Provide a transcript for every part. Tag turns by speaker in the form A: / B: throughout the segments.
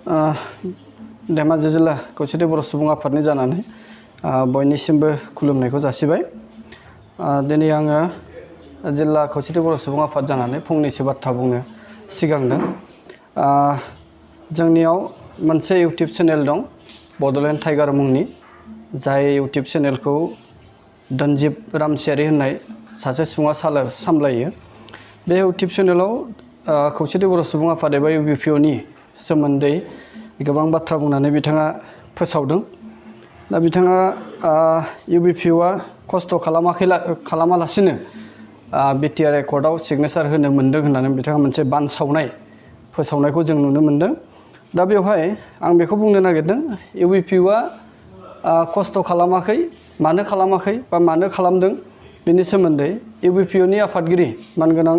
A: धेमाजि जिल्ला खौसेथि बर' सुबुं आफादनि जानानै बयनिसिमबो खुलुमनायखौ जासिबाय। दिनै आङो जिल्ला खौसेथि बर' सुबुं आफाद जानानै फंनैसो बाथ्रा बुंनो सिगांदों। जोंनियाव मोनसे इउटुब चेनेल दं बड'लेण्ड टाइगार मुंनि, जाय इउटुब चेनेलखौ धनजिब रामसियारि होननाय सासे सुबुङा सामलायो। बे इउटुब चेनेलाव खौसेथि बर' सुबुं आफाद एबा इउबिपिअनि सोमोन्दै गोबां बाथ्रा बुंनानै बिथाङा फोसावदों। दा बिथाङा इउबिपिअआ खस्थ' खालामालासिनो बिटिआर एकर्डआव सिगनेचार होनो मोन्दों होननानै बिथाङा मोनसे बानसावनाय फोसावनायखौ जों नुनो मोन्दों। दा बेवहाय आं बेखौ बुंनो नागिरदों, इउबिपिअआ खस्थ' खालामाखै, मानो खालामाखै बा मानो खालामदों बेनि सोमोन्दै इउबिपिअनि आफादगिरि मानगोनां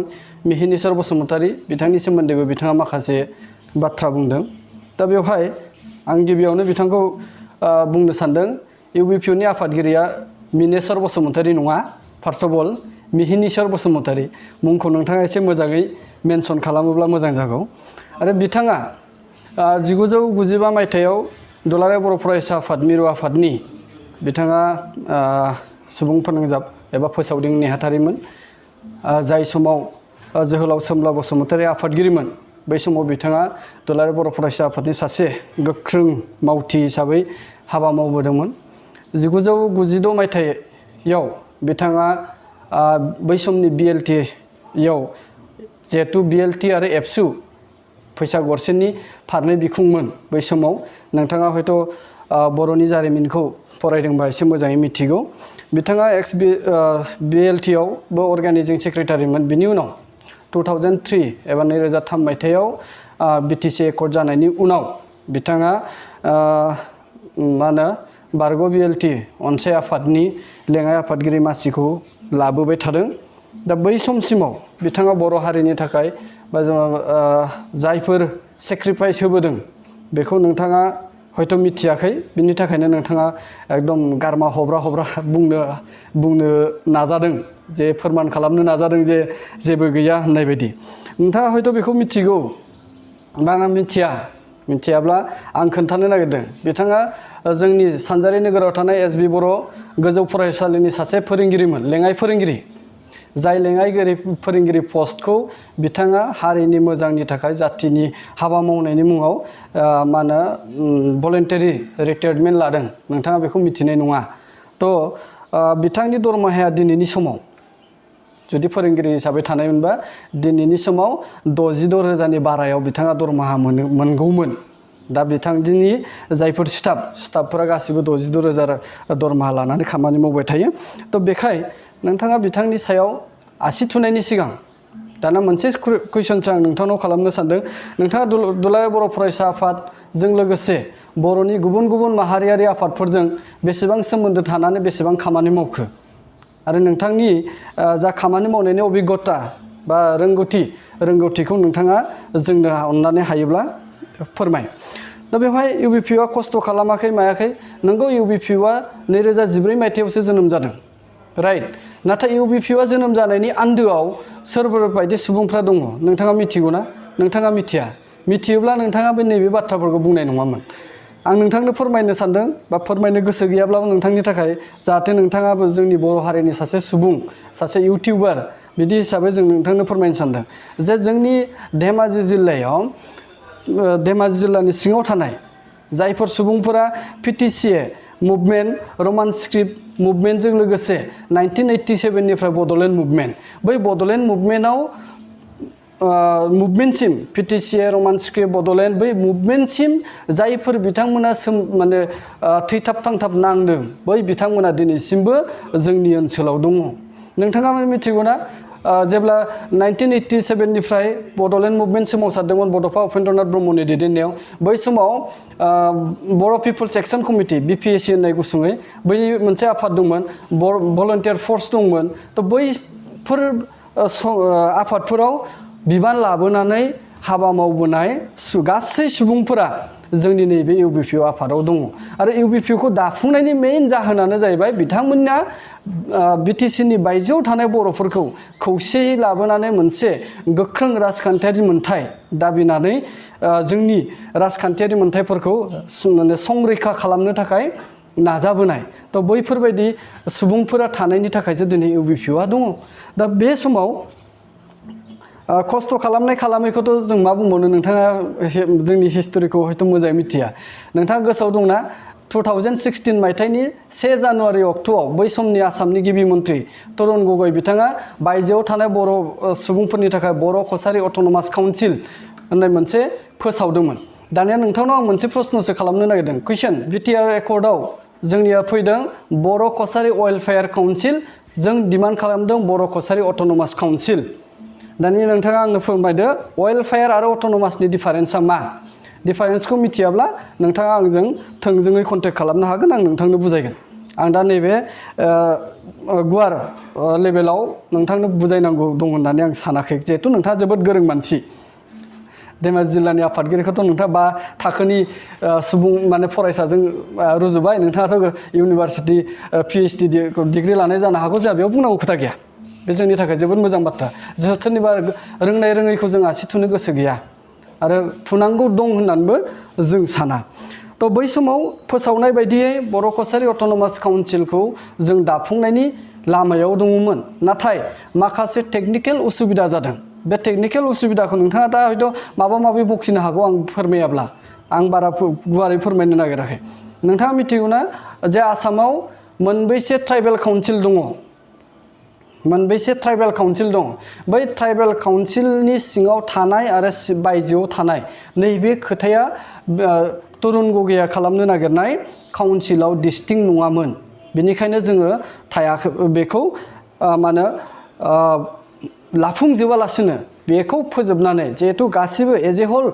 A: मिहिनीश्वर बसुमतारी बिथांनि सोमोन्दैबो बिथाङा माखासे बाथ्रा बुंदों। दा बेवहाय आं गिबियावनो बिथांखौ बुंनो सानदों, इउबिपिअनि आफादगिरिया मिनेश्वर बसुमतारी नङा। First of all Mihineshwar Basumatary मुंखौ नोंथाङा एसे मोजाङै मेनसन खालामोब्ला मोजां जागौ। आरो बिथाङा 1995 मायथाइयाव दुलाराय बर' फरायसा आफाद मिरु आफादनि बिथाङा सुबुं फोनांजाब एबा फोसावदिं नेहाथारिमोन। जाय समाव जोहोलाव सोमब्ला बसुमतारी आफादगिरिमोन, बै समाव बिथाङा दुलाराय बर' फरायसा आफादनि सासे गोख्रों मावथि हिसाबै हाबा मावबोदोंमोन। 1996 मायथाइयाव बिथाङा बै समनि बिएलटिआव, जिहेतु बिएलटि आरो एबसु फैसा गरसेनि फारनै बिखुंमोन बै समाव, नोंथाङा हयथ' बर'नि जारिमिनखौ फरायदोंबा एसे मोजाङै मिथिगौ। बिथाङा बिएलटिआवबो अर्गानाइजिं सेक्रेटारिमोन। बिनि उनाव 2003 एबा 2003 मायथाइयाव बिटिसि एकर्ड जानायनि उनाव बिथाङा बारग' बिएलटि अनसाय आफादनि लेङाइ आफादगिरि मासिखौ लाबोबाय थादों। दा बै समसिमाव बिथाङा बर' हारिनि थाखाय बा जायफोर सेक्रिफाइस होबोदों बेखौ नोंथाङा हयथ' मिथियाखै। बिनि थाखायनो नोंथाङा एकदम गारमा हब्रा बुंनो नाजादों, जे फोरमान खालामनो नाजादों जे जेबो गैया होननाय बायदि। नोंथाङा हयथ' बेखौ मिथिगौ बा मिथियाब्ला आं खोन्थानो नागिरदों। बिथाङा जोंनि सानजारि नोगोराव थानाय एसबि बर' गोजौ फरायसालिनि सासे फोरोंगिरिमोन, लेङाइ फोरोंगिरि। जाय लेङाइ फोरोंगिरि पस्टखौ बिथाङा हारिनि मोजांनि थाखाय जाथिनि हाबा मावनायनि मुङाव भलेन्टारि रिटायारमेन्ट लादों। नोंथाङा बेखौ मिथिनाय नङा। थ' बिथांनि दरमाहाया दिनैनि समाव, जुदि फोरोंगिरि हिसाबै थानायमोनबा दिनैनि समाव 62,000नि बारायाव बिथाङा दरमाहा मोनगौमोन। दा बिथांनि जायफोर स्टाफफोरा गासिबो 62,000 दरमाहा लानानै खामानि मावबाय थायो। थ' बेखाय नोंथाङा बिथांनि सायाव आसि थुनायनि सिगां दाना मोनसे कुइसनसो आं नोंथांनाव खालामनो सानदों। नोंथाङा दुलाराय बर' फरायसा आफादजों लोगोसे बर'नि गुबुन गुबुन माहारियारि आफादफोरजों बेसेबां सोमोन्दो थानानै बेसेबां खामानि मावखो? आरो नोंथांनि जा खामानि मावनायनि अबिगथा बा रोंगौथिखौ नोंथाङा जोंनो अननानै हायोब्ला फोरमाय। दा बेवहाय इउबिपिअआ खस्थ' खालामाखै मायाखै। नोंगौ, इउबिपिअआ 2014 मायथाइयावसो जोनोम जादों, राइट। नाथाय इउबिपिअआ जोनोम जानायनि आन्दोआव सोरबा बायदि सुबुंफ्रा दङ, नोंथाङा मिथिगौ ना? नोंथाङा मिथिया। मिथियोब्ला नोंथाङा बे नैबे बाथ्राफोरखौ बुंनाय नङामोन। आं नोंथांनो फोरमायनो सानदों, बा फोरमायनो गोसो गैयाब्लाबो नोंथांनि थाखाय, जाहाथे नोंथाङाबो जोंनि बर' हारिनि सासे सुबुं, सासे इउटिउबार बिदि हिसाबै जों नोंथांनो फोरमायनो सानदों जे जोंनि धेमाजि जिल्लानि सिङाव थानाय जायफोर सुबुंफोरा पिटिसिए मुभमेन्ट, रमान स्क्रिप्ट मुभमेन्टजों लोगोसे 1987 निफ्राय बड'लेण्ड मुभमेन्ट, बै बड'लेण्ड मुभमेन्टसिम पिटिसिए, रमान स्क्रिप्ट, बड'लेण्ड, बै मुभमेन्टसिम जायफोर बिथांमोना थैथाब थांथाब नांदों, बै बिथांमोना दिनैसिमबो जोंनि ओनसोलाव दङ। नोंथाङा मिथिगौ ना? जेब्ला 1987 निफ्राय बड'लेण्ड मुभमेन्ट सोमावसारदोंमोन बड'फा उपेन्द्रनाथ ब्रह्मनि दैदेननायाव, बै समाव बर' पिपल्स एक्सन कमिटि बिपिएसि होननाय गुसुङै बै मोनसे आफाद दंमोन, भलन्टियार फर्स दंमोन। थ' बैफोर आफादफोराव बिबान लाबोनानै हाबा मावबोनाय गासै सुबुंफोरा जोंनि नैबे इउबिपिअ आफादाव दङ आरो इउबिपिअखौ दाफुंनायनि मेइन जाहोनानो जाहैबाय बिथांमोनना बिटिसिनि बायजोआव थानाय बर'फोरखौ खौसेयै लाबोनानै मोनसे गोख्रों राजखान्थियारि मोन्थाय दाबिनानै जोंनि राजखान्थियारि मोन्थायफोरखौ माने संरैखा खालामनो थाखाय नाजाबोनाय थ' बैफोरबायदि सुबुंफोरा थानायनि थाखायसो दिनै इउबिपिअआ दङ दा बे समाव खस्थ' खालामनाय खालामैखौथ' जों मा बुंबावनो नोंथाङा जोंनि हिस्ट'रिखौ हयथ' मोजाङै मिथिया नोंथाङा गोसोआव दंना 2016 मायथाइनि 1 जानुवारि अक्ट'आव बै समनि आसामनि गिबि मन्थ्रि तरुण गगৈ बिथाङा बायजोआव थानाय बर' सुबुंफोरनि थाखाय बर' कसारि अट'नमास काउन्सिल होननाय मोनसे फोसावदोंमोन दानिया नोंथांनाव आं मोनसे प्रश्नसो खालामनो नागिरदों कुइसन बिटिआर एकर्डआव जोंनिया फैदों बर' कसारि वेलफेयार काउन्सिल जों डिमान्ड खालामदों बर' कसारि अट'नमास काउन्सिल दानिया नोंथाङा आंनो फोरमायदो वेलफेयार आरो अट'नमासनि डिफारेन्सआ मा डिफारेन्सखौ मिथियाब्ला नोंथाङा आंजों थोंजोङै कन्टेक्ट खालामनो हागोन आं नोंथांनो बुजायगोन आं दा नैबे गुवार लेभेलाव नोंथांनो बुजायनांगौ दं होननानै आं सानाखै जिहेथु नोंथाङा जोबोद गोरों मानसि धेमाजि जिल्लानि आफादगिरिखौथ' नोंथाङा 5 थाखोनि सुबुं माने फरायसाजों रुजुबाय नोंथाङाथ' इउनिभार्सिटि PhD डिग्री लानाय जानो हागौ जोंहा बेयाव बुंनांगौ खोथा गैया बे जोंनि थाखाय जोबोद मोजां बाथ्रा सोरनिबा रोंनाय रोङैखौ जों आसि थुनो गोसो गैया आरो थुनांगौ दं होननानैबो जों साना थ' बै समाव फोसावनाय बायदियै बर' कसारि अट'नमास काउन्सिलखौ जों दाफुंनायनि लामायाव दङमोन नाथाय माखासे टेकनिकेल उसुबिदा जादों बे टेकनिकेल उसुबिदाखौ नोंथाङा दा हयथ' माबा माबि बखिनो हागौ आं फोरमायाब्ला आं बारा गुवारै फोरमायनो नागिराखै नोंथाङा मिथिगौ ना जे आसामाव मोनबैसे ट्राइबेल काउन्सिल दङ मोनबैसे ट्राइबेल काउन्सिल दं बै ट्राइबेल काउन्सिलनि सिङाव थानाय आरो बायजोआव थानाय नैबे खोथाया तरुण गगैया खालामनो नागिरनाय काउन्सिलाव डिस्टिंक्ट नङामोन बेनिखायनो जोङो बेखौ मानो लाफुंजोबालासिनो बेखौ फोजोबनानै जिहेथु गासिबो एज ए होल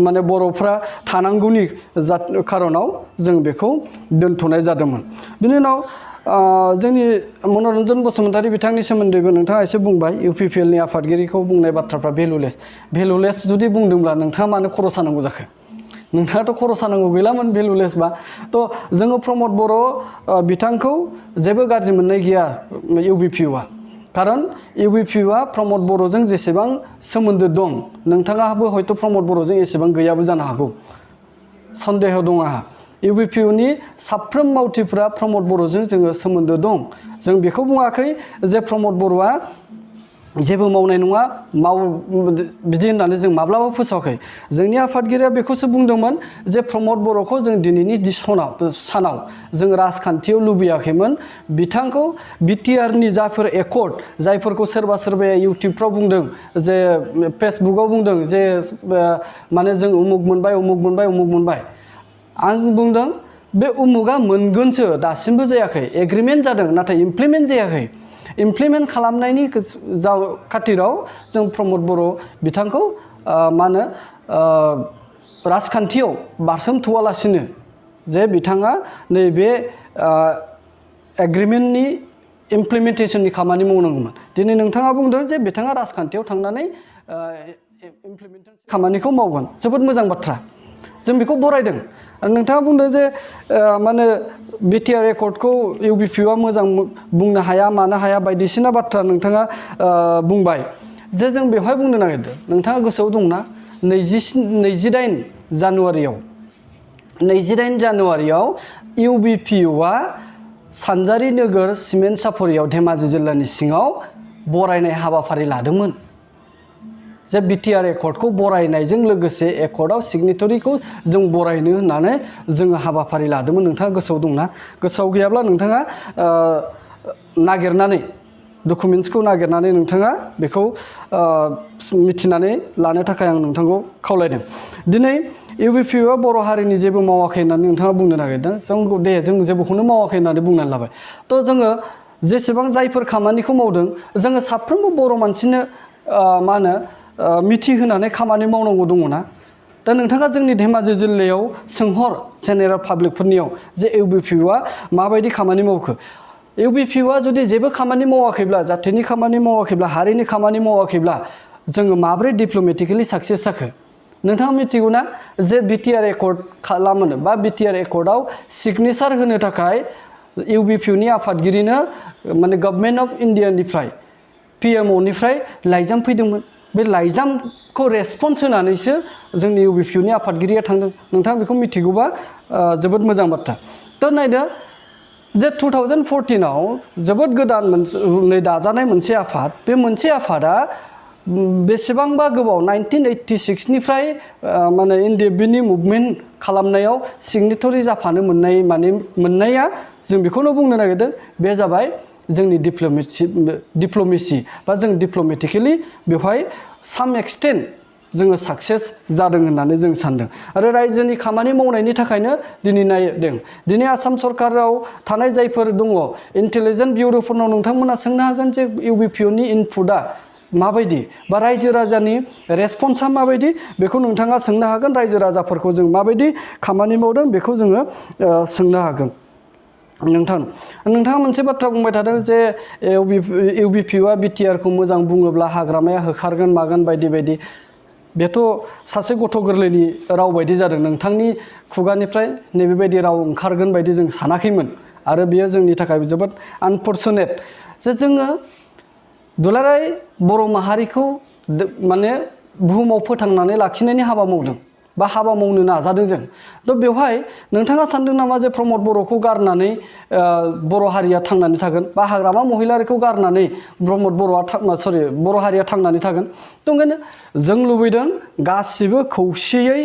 A: माने बर'फ्रा थानांगौनि खारनाव जों बेखौ दोनथ'नाय जादोंमोन बिनि उनाव जोंनि मनरन्जन बसुमतारी बिथांनि सोमोन्दैबो नोंथाङा एसे बुंबाय इउपिपिएलनि आफादगिरिखौ बुंनाय बाथ्राफ्रा भेलुलेस जुदि बुंदोंब्ला नोंथाङा मानो खर' सानांगौ जाखो नोंथाङाथ' खर' सानांगौ गैलामोन भेलुलेसबा थ' जोङो प्रमद बर' बिथांखौ जेबो गाज्रि मोननाय गैया इउबिपिअआ खारन इउबिपिअआ प्रमद बर'जों जेसेबां सोमोन्दो दं नोंथाङाबो हयथ' प्रमद बर'जों एसेबां गैयाबो जानो हागौ सन्देह दं आंहा इउबिपिअनि साफ्रोम मावथिफ्रा प्रमद बर'जों जोङो सोमोन्दो दं जों बेखौ बुङाखै जे प्रमद बर'आ जेबो मावनाय नङा बिदि होननानै जों माब्लाबा फोसावाखै जोंनि आफादगिरिया बेखौसो बुंदोंमोन जे प्रमद बर'खौ जों दिनैनि सानाव जों राजखान्थियाव लुबैयाखैमोन बिथांखौ बिटिआरनि जायफोर एकर्ड जायफोरखौ सोरबा सोरबाया इउटिउबफ्राव बुंदों जे फेसबुकाव बुंदों जे माने जों उमुक मोनबाय आं बुंदों बे उमुगा मोनगोनसो दासिमबो जायाखै एग्रिमेन्ट जादों नाथाय इमप्लिमेन्ट जायाखै इमप्लिमेन्ट खालामनायनि खाथिराव जों प्रमद बर' बिथांखौ मा होनो राजखान्थियाव बारसोमथ'वालासिनो जे बिथाङा नैबे एग्रिमेन्टनि इमप्लिमेन्टेसननि खामानि मावनांगौमोन दिनै नोंथाङा बुंदों जे बिथाङा राजखान्थियाव थांनानै इमप्लिमेन्टेसन खामानिखौ मावगोन जोबोद मोजां बाथ्रा जों बेखौ बरायदों नोंथाङा बुंदों जे माने बिटिआर एकर्डखौ इउबिपिअआ मोजां बुंनो हाया मानो हाया बायदिसिना बाथ्रा नोंथाङा बुंबाय जे जों बेवहाय बुंनो नागिरदों नोंथाङा गोसोआव दंना 28 जानुवारियाव इउबिपिअआ सानजारि नोगोर सिमेन्ट सापरियाव धेमाजि जिल्लानि सिङाव बरायनाय हाबाफारि लादोंमोन जे बिटिआर एकर्डखौ बरायनायजों लोगोसे एकर्डआव सिगनेटरिखौ जों बरायनो होननानै जोङो हाबाफारि लादोंमोन नोंथाङा गोसोआव दंना गोसोआव गैयाब्ला नोंथाङा नागिरनानै डकुमेन्ट्सखौ नागिरनानै नोंथाङा बेखौ मिथिनानै लानो थाखाय आं नोंथांखौ खावलायदों दिनै इउबिपिअआ बर' हारिनि जेबो मावाखै होननानै नोंथाङा बुंनो नागिरदों जों जेबोखौनो मावाखै होननानै बुंनानै लाबाय थ' जोङो जेसेबां जायफोर खामानिखौ मावदों जोङो साफ्रोमबो बर' मानसिनो मा होनो मिथिहोनानै खामानि मावनांगौ दङना दा नोंथाङा जोंनि धेमाजि जिल्लायाव सोंहर जेनेरेल पाब्लिकफोरनियाव जे इउबिपिअआ माबायदि खामानि मावखो इउबिपिअआ जुदि जेबो खामानि मावाखैब्ला जाथिनि खामानि मावाखैब्ला हारिनि खामानि मावाखैब्ला जोङो माब्रै डिप्ल'मेटिकेलि साक्सेस जाखो नोंथाङा मिथिगौ ना जे बिटिआर एकर्ड खालामो बा बिटिआर एकर्डआव सिगनेचार होनो थाखाय इउबिपिनि आफादगिरिनो माने गभर्नमेन्ट अफ इन्डियानिफ्राय पिएमअनिफ्राय लाइजाम फैदोंमोन बे लाइजामखौ रेसपन्स होनानैसो जोंनि इउबिपिनि आफादगिरिया थांदों नोंथाङा बेखौ मिथिगौबा जोबोद मोजां बाथ्रा थ' नायदो जे 2014आव जोबोद गोदान मोनसे दाजानाय मोनसे आफाद बे मोनसे आफादा बेसेबांबा गोबाव 1986 निफ्राय माने इन्डिपेन्डेन्टनि मुभमेन्ट खालामनायाव सिगनेटरि जाफानो मोननाया जों बेखौनो बुंनो नागिरदों बे जाबाय जोंनि डिप्ल'मेसि बा जों डिप्ल'मेटिकेलि बेवहाय साम एक्सटेन्ट जोङो साक्सेस जादों होननानै जों सानदों आरो रायजोनि खामानि मावनायनि थाखायनो दिनै नायदों दिनै आसाम सरकाराव थानाय जायफोर दङ इन्टेलिजेन्स बिउर'फोरनाव नोंथांमोना सोंनो हागोन जे इउबिपिनि इनपुटआ माबायदि बा रायजो राजानि रेसपन्सआ माबायदि बेखौ नोंथाङा सोंनो हागोन रायजो राजाफोरखौ जों माबायदि खामानि मावदों बेखौ जोङो सोंनो हागोन नोंथाङा मोनसे बाथ्रा बुंबाय थादों जे इउबिपिआ बिटिआरखौ मोजां बुङोब्ला हाग्रामाया होखारगोन मागोन बायदि बायदि बेथ' सासे गथ' गोरलैनि राव बायदि जादों नोंथांनि खुगानिफ्राय नैबेबायदि राव ओंखारगोन बायदि जों सानाखैमोन आरो बेयो जोंनि थाखाय जोबोद आनफर्चुनेट जे जोङो दुलाराय बर' माहारिखौ माने बुहुमाव फोथांनानै लाखिनायनि हाबा मावदों बा हाबा मावनो नाजादों जों थ' बेवहाय नोंथाङा सानदों नामा जे प्रमद बर'खौ गारनानै बर' हारिया थांनानै थागोन बा हाग्रामा महिलारिखौ गारनानै बर' हारिया थांनानै थागोन थ' ओंखायनो जों लुबैदों गासिबो खौसेयै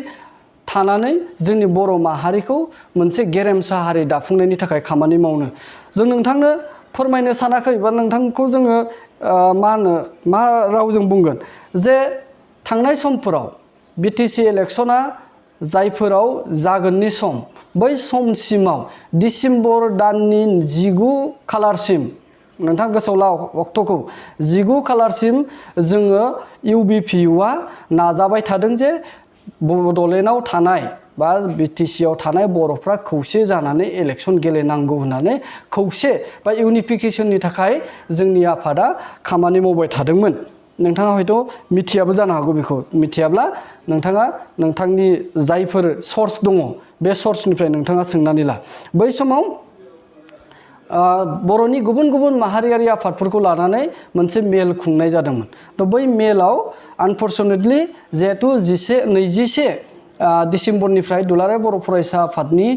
A: थानानै जोंनि बर' माहारिखौ मोनसे गेरेमसा हारि दाफुंनायनि थाखाय खामानि मावनो जों नोंथांनो फोरमायनो सानाखै बा नोंथांखौ जोङो मा रावजों बुंगोन जे थांनाय समफोराव बिटिसि इलेक्शना जायफोराव जागोननि सम बै समसिमाव डिसेम्बर दाननि 19 खालारसिम नोंथाङा गोसोआव ला अक्ट'खौ 19 खालारसिम जोङो इउबिपिआ नाजाबाय थादों जे बड'लेण्डआव थानाय बा बिटिसिआव थानाय बर'फ्रा खौसे जानानै इलेक्शन गेलेनांगौ होननानै खौसे बा इउनिफिकेशननि थाखाय जोंनि आफादा खामानि मावबाय थादोंमोन नोंथाङा हयथ' मिथियाबो जानो हागौ बेखौ मिथियाब्ला नोंथाङा नोंथांनि जायफोर सर्स दङ बे सर्सनिफ्राय नोंथाङा सोंनानै ला बै समाव बर'नि गुबुन गुबुन माहारियारि आफादफोरखौ लानानै मोनसे मेल खुंनाय जादोंमोन थ' बै मेलाव आनफर्चुनेटलि जिहेथु 21 डिसेम्बरनिफ्राय दुलाराय बर' फरायसा आफादनि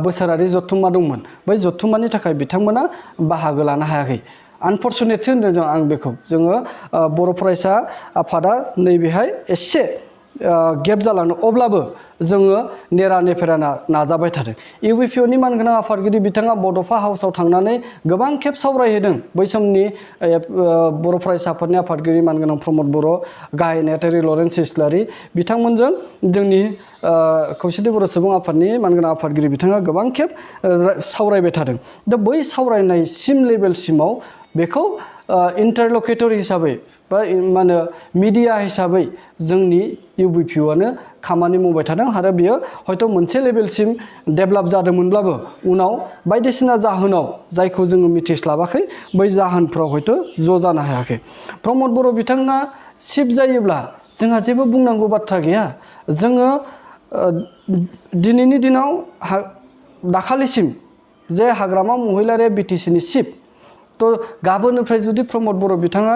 A: बोसोरारि जथुम्मा दंमोन बै जथुम्मानि थाखाय बिथांमोना बाहागो लानो हायाखै आनफर्चुनेटसो होनदों जों आं बेखौ जोङो बर' फरायसा आफादा नैबेहाय एसे गेप जालांदों अब्लाबो जोङो नेरा नेफेरा नाजाबाय थादों इउबिपिनि मानगोनां आफादगिरि बिथाङा बड'फा हाउसाव थांनानै गोबां खेब सावरायहैदों बै समनि बर' फरायसा आफादनि आफादगिरि मानगोनां प्रमद बर' गाहाय नेहाथारि लरेन्स इस्लारि बिथांमोनजों जोंनि खौसेथि बर' सुबुं आफादनि मानगोनां आफादगिरि बिथाङा गोबां खेब सावरायबाय थादों दा बै सावरायनायसिम लेभेलसिमाव बेखौ इन्टारलकेटर हिसाबै बा मा होनो मिडिया हिसाबै जोंनि इउबिपिआनो खामानि मावबाय थादों आरो बियो हयथ' मोनसे लेभेलसिम डेभेलप जादोंमोनब्लाबो उनाव बायदिसिना जाहोनाव जायखौ जोङो मिथिस्लाबाखै बै जाहोनफ्राव हयथ' ज' जानो हायाखै प्रमद बर' बिथाङा सिफ जायोब्ला जोंहा जेबो बुंनांगौ बाथ्रा गैया जोङो दिनैनि दिनाव दाखालिसिम जे हाग्रामा महिलारिया बिटिसिनि सिफ थ' गाबोननिफ्राय जुदि प्रमद बर' बिथाङा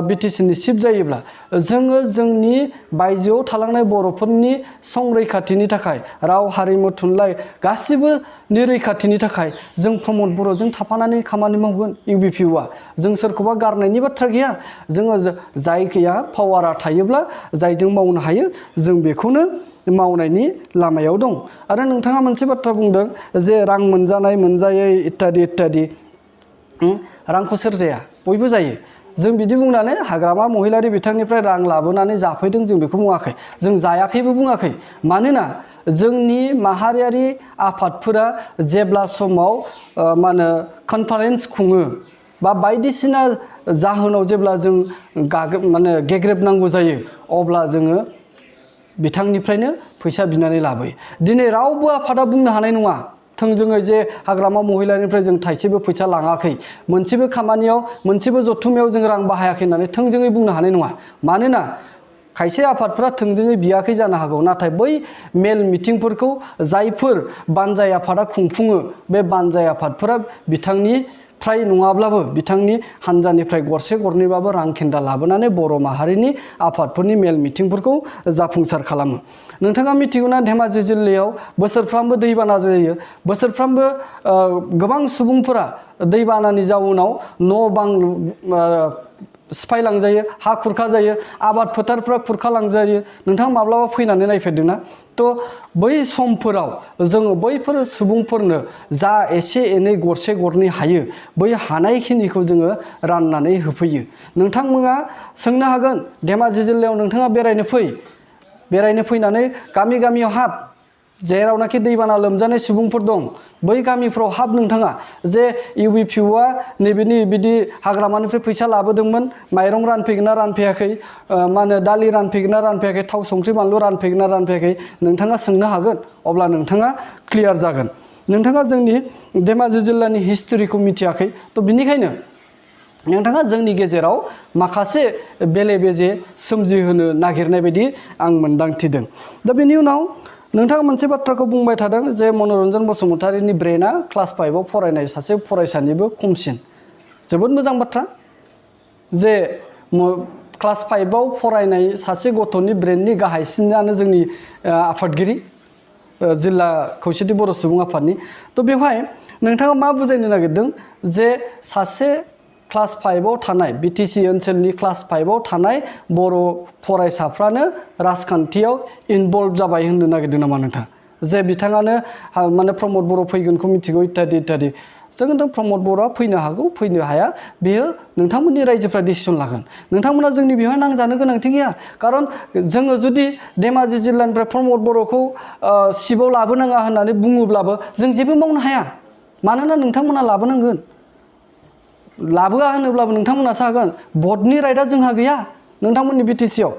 A: बिटिसिनि सिफ जायोब्ला जोङो जोंनि बायजोआव थालांनाय बर'फोरनि संरैखाथिनि थाखाय राव हारिमु थुनलाइ गासिबोनि रैखाथिनि थाखाय जों प्रमद बर'जों थाफानानै खामानि मावगोन इउबिपिआ जों सोरखौबा गारनायनि बाथ्रा गैया जोङो जायखिया पावारा थायोब्ला जायजों मावनो हायो जों बेखौनो मावनायनि लामायाव दं आरो नोंथाङा मोनसे बाथ्रा बुंदों जे रां मोनजानाय मोनजायै इत्यादि इत्यादि रांखौ सोर जाया बयबो जायो जों बिदि बुंनानै हाग्रामा महिलारि बिथांनिफ्राय रां लाबोनानै जाफैदों जों बेखौ बुङाखै जों जायाखैबो बुङाखै मानोना जोंनि माहारियारि आफादफोरा जेब्ला समाव मा होनो कनफारेन्स खुङो बा बायदिसिना जाहोनाव जेब्ला जों माने गेग्रेबनांगौ जायो अब्ला जोङो बिथांनिफ्रायनो फैसा बिनानै लाबोयो दिनै रावबो आफादा बुंनो हानाय नङा थोंजोङै जे हाग्रामा महिलारिनिफ्राय जों थाइसेबो फैसा लाङाखै मोनसेबो खामानियाव मोनसेबो जथुम्मायाव जों रां बाहायाखै होननानै थोंजोङै बुंनो हानाय नङा मानोना खायसे आफादफोरा थोंजोङै बियाखै जानो हागौ नाथाय बै मेल मिटिंफोरखौ जायफोर बानजाय आफादा खुंफुङो बे बानजाय आफादफोरा बिथांनि फ्राय नङाब्लाबो बिथांनि हानजानिफ्राय गरसे गरनैबाबो रां खेन्दा लाबोनानै बर' माहारिनि आफादफोरनि मेल मिटिंफोरखौ जाफुंसार खालामो। नोंथाङा मिथिगौना धेमाजि जिल्लायाव बोसोरफ्रामबो दैबाना जायो। बोसोरफ्रामबो गोबां सुबुंफोरा दैबानानि जाउनाव न' बां सिफायलांजायो, हा खुरखा जायो, आबाद फोथारफ्रा खुरखालांजायो। नोंथाङा माब्लाबा फैनानै नायफेरदोंना? थ' बै समफोराव जोङो बैफोर सुबुंफोरनो जा एसे एनै गरसे गरनै हायो बै हानायखिनिखौ जोङो राननानै होफैयो। नोंथांमोना सोंनो हागोन धेमाजि जिल्लायाव नोंथाङा बेरायनो फैनानै गामि गामियाव हाब, जेरावनाखि दैबाना लोमजानाय सुबुंफोर दं बै गामिफ्राव हाब नोंथाङा जे UBPUआ नैबेनि बिदि हाग्रामानिफ्राय फैसा लाबोदोंमोन, माइरं रानफैगोन ना रानफैयाखै, दालि रानफैगोन ना रानफैयाखै, थाव संख्रि बानलु रानफैगोन ना रानफैयाखै नोंथाङा सोंनो हागोन। अब्ला नोंथाङा क्लियार जागोन। नोंथाङा जोंनि धेमाजि जिल्लानि हिस्टरिखौ मिथियाखै। थ' बिनिखायनो नोंथाङा जोंनि गेजेराव माखासे बेले बेजे सोमजिहोनो नागिरनाय बायदि आं मोनदांथिदों। दा बेनि उनाव नोंथाङा मोनसे बाथ्राखौ बुंबाय थादों जे मनरन्जन बसुमतारीनि ब्रेना क्लास 5आव फरायनाय सासे फरायसानिबो खमसिन। जोबोद मोजां बाथ्रा जे क्लास 5आव फरायनाय सासे गथ'नि ब्रेननि गाहायसिनानो जोंनि आफादगिरि जिल्ला खौसेथि बर' सुबुं आफादनि। थ' बेवहाय नोंथाङा मा बुजायनो नागिरदों जे सासे क्लास 5आव थानाय BTC ओनसोलनि क्लास 5आव थानाय बर' फरायसाफ्रानो राजखान्थियाव इनभल्भ जाबाय होननो नागिरदों नामा नोंथाङा? जे बिथाङानो माने प्रमद बर' फैगोनखौ मिथिगौ इत्यादि इत्यादि। जों प्रमद बर'आ फैनो हागौ, फैनो हाया, बेयो नोंथांमोननि रायजोफ्रा डिसिसन लागोन। नोंथांमोना जोंनि बेवहाय नांजानो गोनांथि गैया। खारन जोङो जुदि धेमाजि जिल्लानिफ्राय प्रमद बर'खौ सिबाव लाबोनाङा होननानै बुङोब्लाबो जों जेबो मावनो हाया। मानोना नोंथांमोना लाबोनांगोन। लाबोआ होनोब्लाबो नोंथांमोनासो हागोन। भटनि राइटआ जोंहा गैया। नोंथांमोननि BTCआव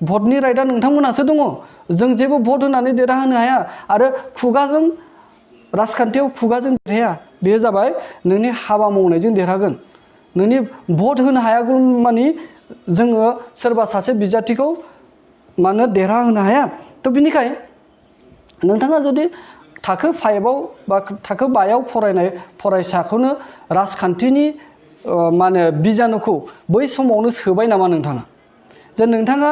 A: भटनि राइटआ नोंथांमोनासो दङ। जों जेबो भट होनानै देरहाहोनो हाया। आरो खुगाजों राजखान्थियाव खुगाजों देरहाया। बेयो जाबाय नोंनि हाबा मावनायजों देरहागोन। नोंनि भट होनो हायागौ मानि जोङो सोरबा सासे बिजाथिखौ मानो देरहाहोनो हाया। थ' बिनिखाय नोंथाङा जुदि थाखो 5आव बा थाखो 5आव फरायनाय फरायसाखौनो राजखान्थिनि बिजानुखौ बै समावनो सोबाय नामा नोंथाङा? जे नोंथाङा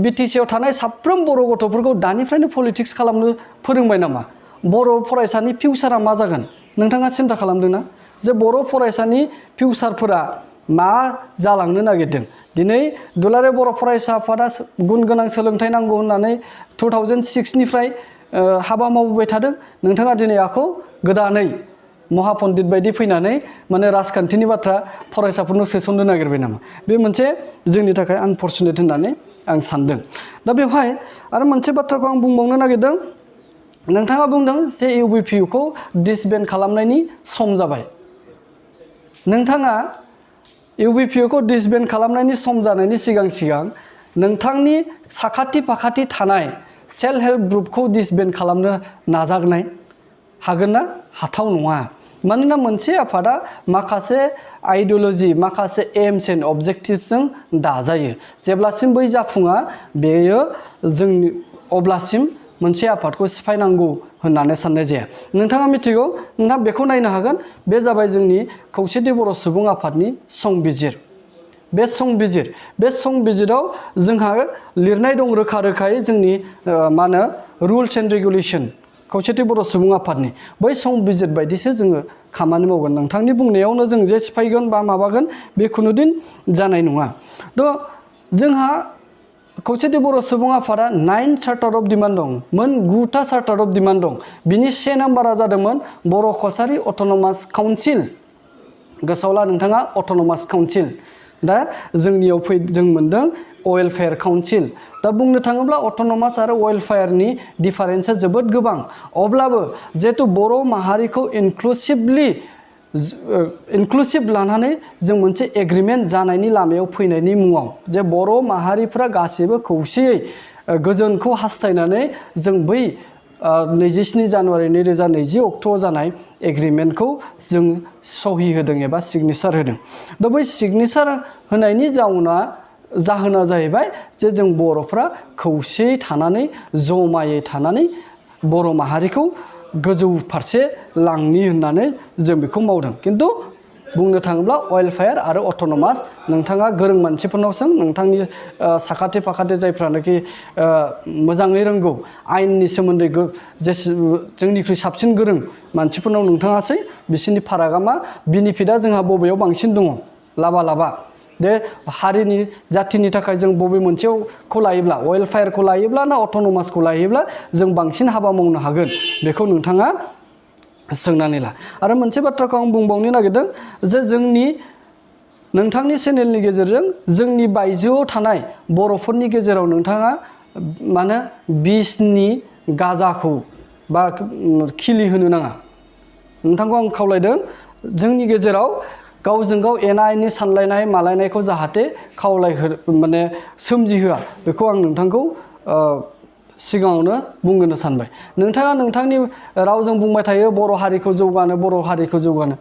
A: BTCआव थानाय साफ्रोम बर' गथ'फोरखौ दानिफ्रायनो पलिटिक्स खालामनो फोरोंबाय नामा? बर' फरायसानि फिउचारा मा जागोन नोंथाङा सिन्था खालामदोंना? जे बर' फरायसानि फिउचारफोरा मा जालांनो नागिरदों? दिनै दुलाराय बर' फरायसा आफादा गुन गोनां सोलोंथाइ नांगौ होननानै 2006निफ्राय हाबा मावबोबाय थादों। नोंथाङा दिनै आखौ गोदानै महापन्डित बायदि फैनानै माने राजखान्थिनि बाथ्रा फरायसाफोरनो सोसननो नागिरबाय नामा? बे मोनसे जोंनि थाखाय आनफर्चुनेट होननानै आं सानदों। दा बेवहाय आरो मोनसे बाथ्राखौ आं बुंबावनो नागिरदों। नोंथाङा बुंदों जे UBPUखौ डिसबेन्ड खालामनायनि सम जाबाय। नोंथाङा UBPUखौ डिसबेन्ड खालामनायनि सम जानायनि सिगां नोंथांनि साखाथि फाखाथि थानाय सेल्फ हेल्प ग्रुपखौ डिसबेन्ड खालामनो नाजानाय हागोन ना? हाथाव नङा। मानोना मोनसे आफादा माखासे आइडियोल'जि, माखासे एम्स एन्ड अबजेक्टिभ्सजों दाजायो। जेब्लासिम बै जाफुङा बेयो जोंनि अब्लासिम मोनसे आफादखौ सिफायनांगौ होननानै साननाय जाया। नोंथाङा मिथिगौ, नोंथाङा बेखौ नायनो हागोन। बे जाबाय जोंनि खौसेथि बर' सुबुं आफादनि संबिजिर। बे संबिजिराव जोंहा लिरनाय दं रोखा रोखायै जोंनि रुल्स एन्ड रेगुलेसन खौसेथि बर' सुबुं आफादनि। बै संबिजिर बायदिसो जोङो खामानि मावगोन। नोंथांनि बुंनायावनो जों जे सिफायगोन बा माबागोन बे खुनुदिन जानाय नङा। थ' जोंहा खौसेथि बर' सुबुं आफादा 9 चार्टार अफ डिमान्ड दं। मोन 9टा चार्टार अफ डिमान्ड दं। बिनि 1 नाम्बारा जादोंमोन बर' कसारि अट'नमास काउन्सिल। गोसोआव ला नोंथाङा, अट'नमास काउन्सिल। दा जोंनियाव जों मोनदों वेलफेयार काउन्सिल। दा बुंनो थाङोब्ला अट'नमास आरो वेलफेयारनि डिफारेन्सआ जोबोद गोबां। अब्लाबो जिहेतु बर' माहारिखौ इनक्लुसिभ लानानै जों मोनसे एग्रिमेन्ट जानायनि लामायाव फैनायनि मुङाव जे बर' माहारिफ्रा गासैबो खौसेयै गोजोनखौ हास्थायनानै जों बै 27 जानुवारि 2020 अक्ट'आव जानाय एग्रिमेन्टखौ जों सहि होदों एबा सिगनेचार होदों। दा बै सिगनेचार होनायनि जाउना जाहोना जाहैबाय जे जों बर'फ्रा खौसेयै थानानै जमायै थानानै बर' माहारिखौ गोजौ फारसे लांनि होननानै जों बेखौ मावदों। खिन्थु बुंनो थाङोब्ला वेलफेयार आरो अट'नमास नोंथाङा गोरों मानसिफोरनाव सों, नोंथांनि साखाथि फाखाथि जायफ्रानोखि मोजाङै रोंगौ आयेननि सोमोन्दै जोंनिख्रुइ साबसिन गोरों मानसिफोरनाव नोंथाङासै बिसोरनि फारागा मा, बेनिफिटआ जोंहा बबेयाव बांसिन दङ लाबा दे हारिनि जाथिनि थाखाय जों बबे मोनसेखौ लायोब्ला वेलफेयारखौ लायोब्ला ना अट'नमासखौ लायोब्ला जों बांसिन हाबा मावनो हागोन बेखौ नोंथाङा सोंनानै ला। आरो मोनसे बाथ्राखौ आं बुंबावनो नागिरदों जे नोंथांनि चेनेलनि गेजेरजों जोंनि बायजोआव थानाय बर'फोरनि गेजेराव नोंथाङा माने बिसनि गाजाखौ बा खिलिहोनो नाङा। नोंथांखौ आं खावलायदों जोंनि गेजेराव गावजों गाव एना एनि सानलायनाय मालायनायखौ जाहाथे माने सोमजिहोआ बेखौ आं नोंथांखौ सिगाङावनो बुंनो सानबाय। नोंथाङा नोंथांनि रावजों बुंबाय थायो बर' हारिखौ जौगानो, बर' हारिखौ जौगानो।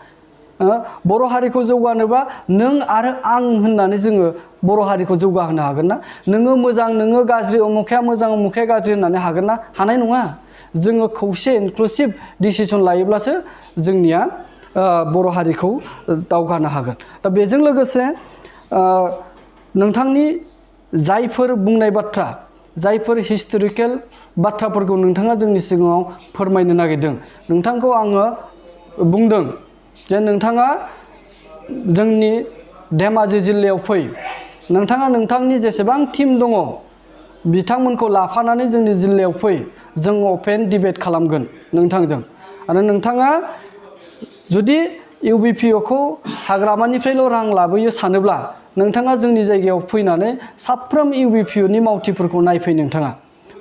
A: बर' हारिखौ जौगानोबा नों आरो आं होननानै जोङो बर' हारिखौ जौगाहोनो हागोन ना? नोङो मोजां नोङो गाज्रि, उमुखाया मोजां उमुखाया गाज्रि होननानै हागोन ना? हानाय नङा। जोङो खौसे इनक्लुसिभ डिसिसन लायोब्लासो जोंनिया बर' हारिखौ दावगानो हागोन। दा बेजों लोगोसे नोंथांनि जायफोर बुंनाय बाथ्रा, जायफोर हिस्टरिकेल बाथ्राफोरखौ नोंथाङा जोंनि सिगाङाव फोरमायनो नागिरदों, नोंथांखौ आङो बुंदों जे नोंथाङा जोंनि धेमाजि जिल्लायाव फै, नोंथाङा नोंथांनि जेसेबां टिम दङ बिथांमोनखौ लाफानानै जोंनि जिल्लायाव फै, जों अपेन डिबेट खालामगोन नोंथांजों। आरो नोंथाङा जुदि इउबिपिअखौ हाग्रामानिफ्रायल' रां लाबोयो सानोब्ला नोंथाङा जोंनि जायगायाव फैनानै साफ्रोम इउबिपिअनि मावथिफोरखौ नायफै। नोंथाङा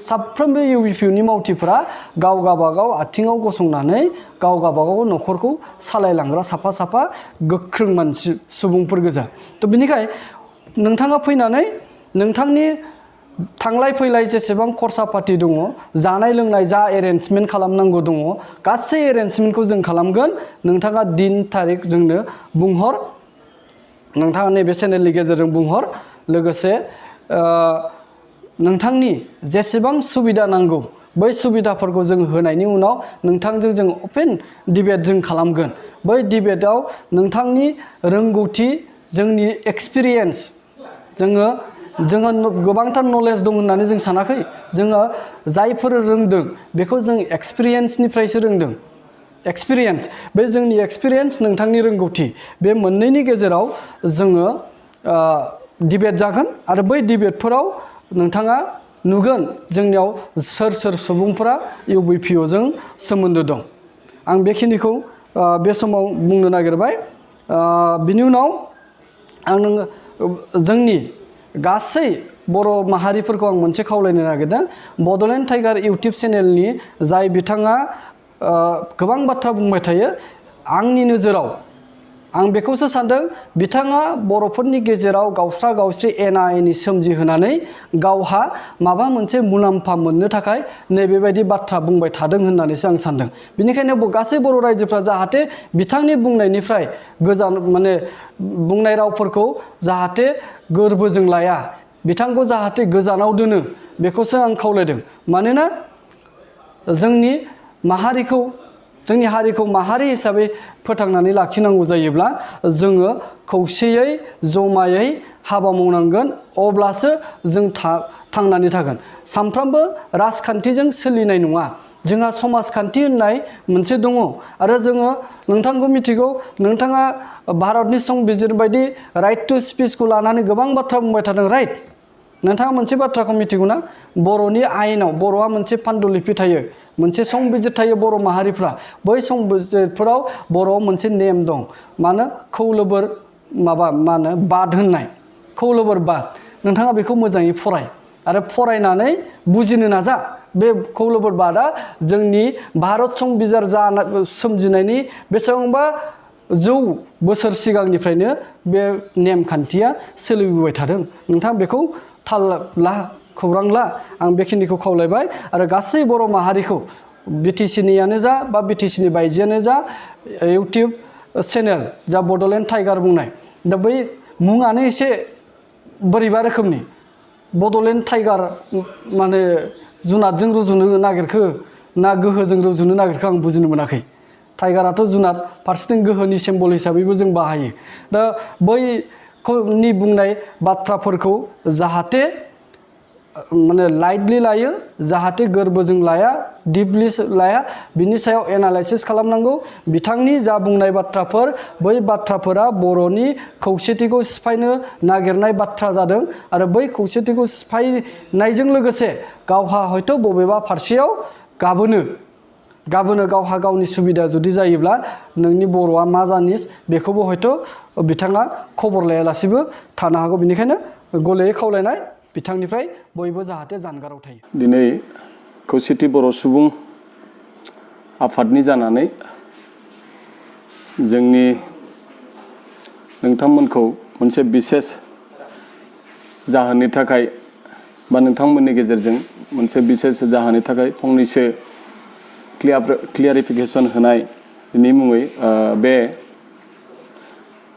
A: साफ्रोमबो इउबिपिअनि मावथिफोरा गाव गाबागाव आथिङाव गसंनानै गाव गाबागाव न'खरखौ सालायलांग्रा साफा साफा गोख्रों मानसि सुबुंफोर गोजा। थ' बिनिखाय नोंथाङा फैनानै नोंथांनि थांलाय फैलाय जेसेबां खरसा पाति दङ, जानाय लोंनाय जा एरेन्जमेन्ट खालामनांगौ दङ गासै एरेन्जमेन्टखौ जों खालामगोन। नोंथाङा दिन थारिख जोंनो बुंहर, नोंथाङा नैबे चेनेलनि गेजेरजों बुंहर। लोगोसे नोंथांनि जेसेबां सुबिदा नांगौ बै सुबिदाफोरखौ जों होनायनि उनाव नोंथांजों जों अपेन डिबेट जों खालामगोन। बै डिबेटआव नोंथांनि रोंगौथि, जोंनि एक्सपिरियेन्स, जोङो गोबांथार नलेज दं होननानै जों सानाखै। जोङो जायफोर रोंदों बेखौ जों एक्सपिरियेन्सनिफ्रायसो रोंदों। एक्सपिरियेन्स, बे जोंनि एक्सपिरियेन्स, नोंथांनि रोंगौथि, बे मोननैनि गेजेराव जोङो डिबेट जागोन। आरो बै डिबेटफोराव नोंथाङा नुगोन जोंनियाव सोर सोर सुबुंफोरा इउबिपिअजों सोमोन्दो दं। आं बेखिनिखौ बे समाव बुंनो नागिरबाय। बिनि उनाव आं जोंनि गासै बर' माहारिफोरखौ आं मोनसे खावलायनो नागिरदों। बड'लेण्ड टाइगार इउटुब चेनेलनि जाय बिथाङा गोबां बाथ्रा बुंबाय थायो, आंनि नोजोराव आं बेखौसो सानदों बिथाङा बर'फोरनि गेजेराव गावस्रा गावस्रि एना एनि सोमजिहोनानै गावहा माबा मोनसे मुलाम्फा मोननो थाखाय नैबेबायदि बाथ्रा बुंबाय थादों होननानैसो आं सानदों। बेनिखायनो गासै बर' रायजोफ्रा जाहाथे बिथांनि बुंनायनिफ्राय गोजान, माने बुंनाय रावफोरखौ जाहाथे गोरबोजों लाया, बिथांखौ जाहाथे गोजानाव दोनो, बेखौसो आं खावलायदों। मानोना जोंनि माहारिखौ, जोंनि हारिखौ माहारि हिसाबै फोथांनानै लाखिनांगौ जायोब्ला जोङो खौसेयै जमायै हाबा मावनांगोन, अब्लासो जों थांनानै थागोन। सानफ्रोमबो राजखान्थिजों सोलिनाय नङा, जोंहा समाजखान्थि होननाय मोनसे दङ। आरो जोङो नोंथांखौ मिथिगौ, नोंथाङा भारतनि संबिजिर बायदि राइट टु स्पिचखौ लानानै गोबां बाथ्रा बुंबाय थादों, राइट। नोंथाङा मोनसे बाथ्राखौ मिथिगौ ना? बर'नि आयेनाव, बर'आ मोनसे पान्डुलिपि थायो, मोनसे संबिजिर थायो बर' माहारिफ्रा। बै संबिजिरफोराव बर'आव मोनसे नेम दं, मानो खौलोबोर बाद होननाय, खौलोबोर बाद। नोंथाङा बेखौ मोजाङै फराय आरो फरायनानै बुजिनो नाजा। बे खौलोबोर बादआ जोंनि भारत संबिजिर सोमजिनायनि बेसेबांबा 100 बोसोर सिगांनिफ्रायनो बे नेमखान्थिया सोलिबोबाय थादों। नोंथाङा बेखौ थाल ला, खौरां ला। आं बेखिनिखौ खावलायबाय। आरो गासै बर' माहारिखौ बिटिसिनियानो जा बा बिटिसिनि बायजोआनो जा, इउटुब चेनेल जा बड'लेण्ड टाइगार बुंनाय, दा बै मुङानो एसे बोरैबा रोखोमनि बड'लेण्ड टाइगार माने जुनादजों रुजुनो नागिरखो ना गोहोजों रुजुनो नागिरखो आं बुजिनो मोनाखै। टाइगाराथ' जुनाद फारसेथिं गोहोनि सिम्बल हिसाबैबो जों बाहायो। दा बैनि बुंनाय बाथ्राफोरखौ जाहाथे माने लाइटलि लायो, जाहाथे गोरबोजों लाया, डिपलि लाया, बिनि सायाव एनालाइसिस खालामनांगौ। बिथांनि जा बुंनाय बाथ्राफोर, बै बाथ्राफोरा बर'नि खौसेथिखौ सिफायनो नागिरनाय बाथ्रा जादों आरो बै खौसेथिखौ सिफायनायजों लोगोसे गावहा हयथ' बबेबा फारसेयाव गाबोनो गावहा गावनि सुबिदा जुदि जायोब्ला नोंनि बर'आ मा जानिस बेखौबो हयथ' बिथाङा खबर लायालासेबो थानो हागौ। बेनिखायनो गलेयै खावलायनाय बिथांनिफ्राय बयबो जाहाथे जानगाराव थायो।
B: दिनै खौसेथि बर' सुबुं आफादनि जानानै जोंनि नोंथांमोनखौ मोनसे बिसेस जाहोननि थाखाय बा नोंथांमोननि गेजेरजों मोनसे बिसेस जाहोननि थाखाय फंनैसो क्लियारिफिकेसन होनायनि मुङै बे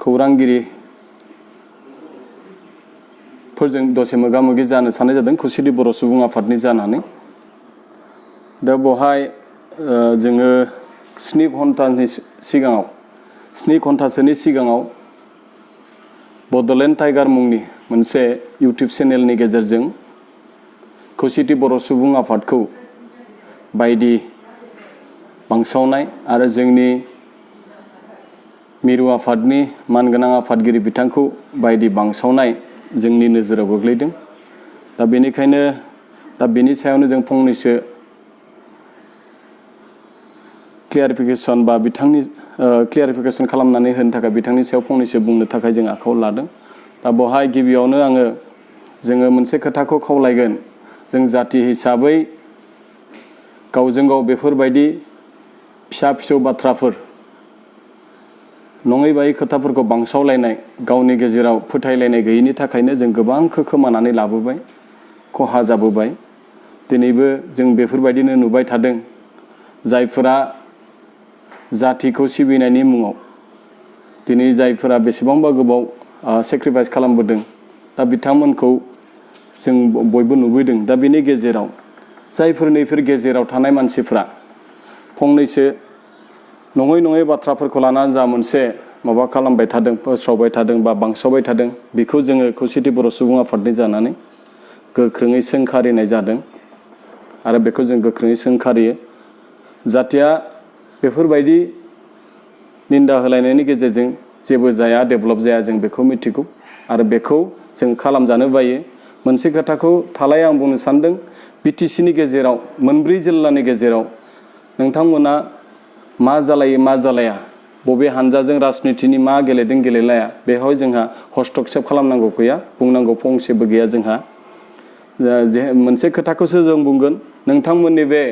B: खौरांगिरिफोरजों दसे मोगा मोगि जानो साननाय जादों खौसेथि बर' सुबुं आफादनि जानानै। दा बेवहाय जोङो 7 घन्टासोनि सिगाङाव बड'लेण्ड टाइगार मुंनि मोनसे इउटुब चेनेलनि गेजेरजों खौसेथि बर' सुबुं आफादखौ बायदि बांसावनाय आरो जोंनि मिरु आफादनि मानगोनां आफादगिरि बिथांखौ बायदि बांसावनाय जोंनि नोजोराव गोग्लैदों। दा बेनिखायनो बेनि सायावनो जों फंनैसो क्लियारिफिकेसन बा बिथांनि क्लियारिफिकेसन खालामनानै होनो थाखाय बिथांनि सायाव फंनैसो बुंनो थाखाय जों आखायाव लादों। दा बेवहाय गिबियावनो जोङो मोनसे खोथाखौ खावलायगोन। जों जाति हिसाबै गावजों गाव बेफोरबायदि फिसा फिसौ बाथ्राफोर नङै बायै खोथाफोरखौ बांसावलायनाय, गावनि गेजेराव फोथायलायनाय गैयैनि थाखायनो जों गोबांखौ खोमानानै लाबोबाय, खहा जाबोबाय। दिनैबो जों बेफोरबायदिनो नुबाय थादों। जायफोरा जातिखौ सिबिनायनि मुङाव दिनै जायफोरा बेसेबांबा गोबाव सेक्रिफाइस खालामबोदों, दा बिथांमोनखौ जों बयबो नुबोदों। दा बेनि गेजेराव जायफोर नैफोर गेजेराव थानाय मानसिफ्रा फंनैसो नङै बाथ्राफोरखौ लानानै जा मोनसे माबा खालामबाय थादों, फोस्रावबाय थादों बा बांसावबाय थादों, बेखौ जोङो खौसेथि बर' सुबुं आफादनि जानानै गोख्रोङै सोंखारिनाय जादों आरो बेखौ जों गोख्रोङै सोंखारियो। जातिया बेफोरबायदि निन्दा होलायनायनि गेजेरजों जेबो जाया, डेभेलप जाया, जों बेखौ मिथिगौ आरो बेखौ जों खालामजानो बायो। मोनसे खोथाखौ थालाय आं बुंनो सानदों। BTCनि गेजेराव मोनब्रै जिल्लानि गेजेराव नोंथांमोना मा जालायो मा जालाया, बबे हानजाजों राजनितिनि मा गेलेदों गेलेलाया, बेवहाय जोंहा हस्तक्षेप खालामनांगौ गैया, बुंनांगौ फंसेबो गैया जोंहा। मोनसे खोथाखौसो जों बुंगोन, नोंथांमोननि बे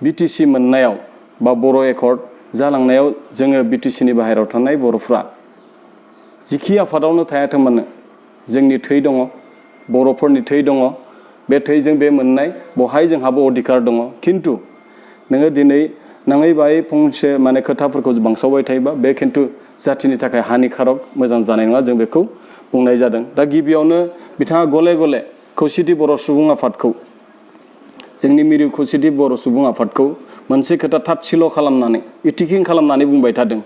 B: BTC मोननायाव बा बर' एकर्ड जालांनायाव जोङो BTCनि बाहेरायाव थानाय बर'फ्रा जिखि आफादावनो थायाथों मानो जोंनि थै दङ, बर'फोरनि थै दङ। बे थैजों बे मोननाय बहाय जोंहाबो अधिकार दङ। खिन्थु नोङो दिनै नाङै बायै फंसे माने खोथाफोरखौ बांसावबाय थायोबा बे खिन्थु जातिनि थाखाय हानिकारक, मोजां जानाय नङा, जों बेखौ बुंनाय जादों। दा गिबियावनो बिथाङा गले गले खौसेथि बर' सुबुं आफादखौ, जोंनि मिरु खौसेथि बर' सुबुं आफादखौ मोनसे खोथा थादसिल' खालामनानै इटिकिं खालामनानै बुंबाय थादों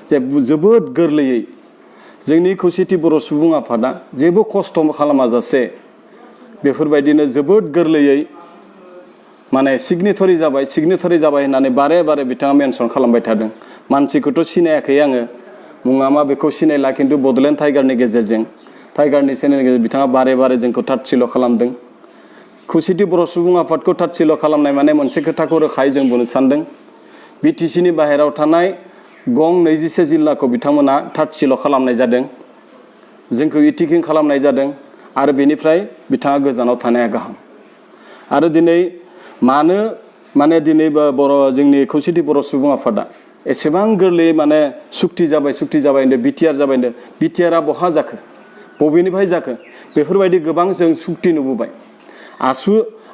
B: जे जोबोद गोरलैयै जोंनि खौसेथि बर' सुबुं आफादा जेबो खस्थ' खालामाजासे बेफोरबायदिनो जोबोद गोरलैयै माने सिगनेटरि जाबाय होननानै बारे बारे बिथाङा मेनसन खालामबाय थादों। मानसिखौथ' सिनायाखै आङो, मुङा मा बेखौ सिनायला, खिन्थु बड'लेण्ड टाइगारनि गेजेरजों, टाइगारनि चेनेलनि गेजेरजों बिथाङा बारे बारे जोंखौ थादसिल' खालामदों। खौसेथि बर' सुबुं आफादखौ थादसिल' खालामनाय माने मोनसे खोथाखौ रोखायै जों बुंनो सानदों। BTCनि बाहेरायाव थानाय गं 24 जिल्लाखौ बिथांमोना थादसिल' खालामनाय जादों, जोंखौ इटिकिं खालामनाय जादों आरो बेनिफ्राय बिथाङा गोजानाव थानाया गाहाम। आरो दिनै मानो माने दिनै जोंनि खौसेथि बर' सुबुं आफादा एसेबां गोरलैयै माने सुक्ति जाबाय होनदों, बिटिआर जाबाय होनदों। बिटिआरआ बहा जाखो, बबेनिफ्राय जाखो? बेफोरबायदि गोबां जों सुक्ति नुबोबाय।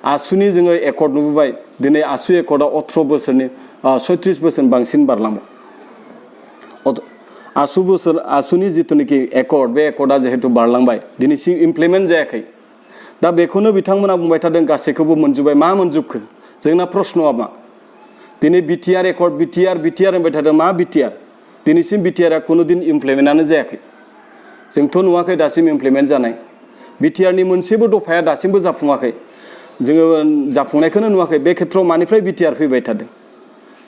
B: आसुनि जोङो एकर्ड नुबोबाय। दिनै आसु एकर्डआ 18 बोसोरनि 36 बोसोर बांसिन बारलांबाय। आसुनि जिथुनिखि एकर्ड बे एकर्डा जिहेतु बारलांबाय दिनैसिम इमप्लिमेन्ट जायाखै दा बेखौनो बिथांमोना बुंबाय थादों गासैखौबो मोनजोब्बाय मा मोनजोबखो जोंना प्रश्नआ मा दिनै बिटिआर एकर्ड बिटिआर होनबाय थादों मा बिटिआर दिनैसिम बिटिआरआ खुनु दिन इमप्लिमेन्टआनो जायाखै जोंथ' नुवाखै दासिम इमप्लिमेन्ट जानाय बिटिआरनि मोनसेबो दफाया दासिमबो जाफुङाखै जोङो जाफुंनायखौनो नुवाखै बे खेत्रआव मानिफ्राय बिटिआर फैबाय थादों